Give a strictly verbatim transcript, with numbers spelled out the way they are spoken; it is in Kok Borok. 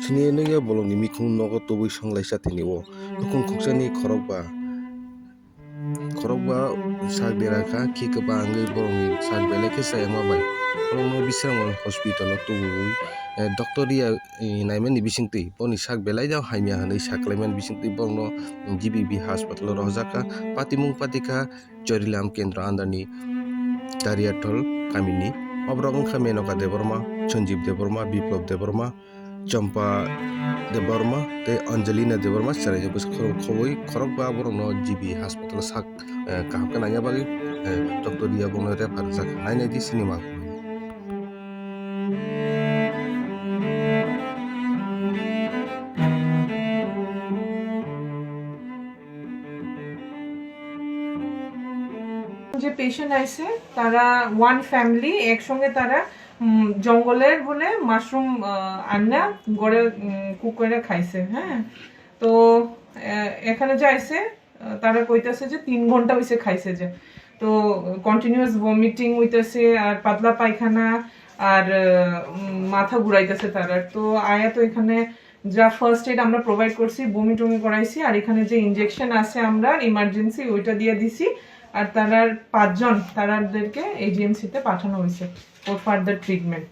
Sini nungya bolongni mikhung nogo tubui songlaisa tini o. Nukhung khuksani khorokba. Khorokba sak dera kha, khi kwbangwi borokni sak belai khe chayakma bai. Borokno Bisramganj hospital o tubui, eh, doctor ya, eh, naimani bisingtwi, boni sak belai jao hamya hwnwi saklaimani bisingtwi borokno G B B hospital o rohorjak kha. Patimung patikha Chorilam Kendra under ni Dariathol kamini. Oborok wngkha Menoka Debbarma, Sanjeev Debbarma, Biplab Debbarma, Champa Debbarma tei Angelina Debbarma chwrairok bwswk khorok khobwi khorokba borokno G B hospital sak, eh, kaham khe naina bagwi, eh, doctor ya borokno refer rijak. Nainai di sinima. যে পেশেন্ট আইছে, তারা one family একসঙ্গে তারা, উম, জঙ্গলের বলে মাশরুম, আহ, আন্না ঘরে, উম, কুক করে খাইছে। হ্যাঁ, তো, আহ, এখানে যে আইছে, আহ, তারা কইতাছে যে তিন ঘন্টা হইছে খাইছে যে, তো কন্টিনিউয়াস ভমিটিং হইতাছে আর পাতলা পায়খানা আর, আহ, উম, মাথা ঘুরাইতেছে তারা। তো আয়া তো এখানে যা ফার্স্ট এড আমরা প্রোভাইড করছি, বমি টমি করাইছি, আর এখানে যে ইনজেকশন আছে আমরা ইমার্জেন্সি ওইটা দিয়ে দিছি। আর তারার পাঁচজন, তারাদেরকে এজিএমসি তে পাঠানো হয়েছে ফর ফার্দার ট্রিটমেন্ট।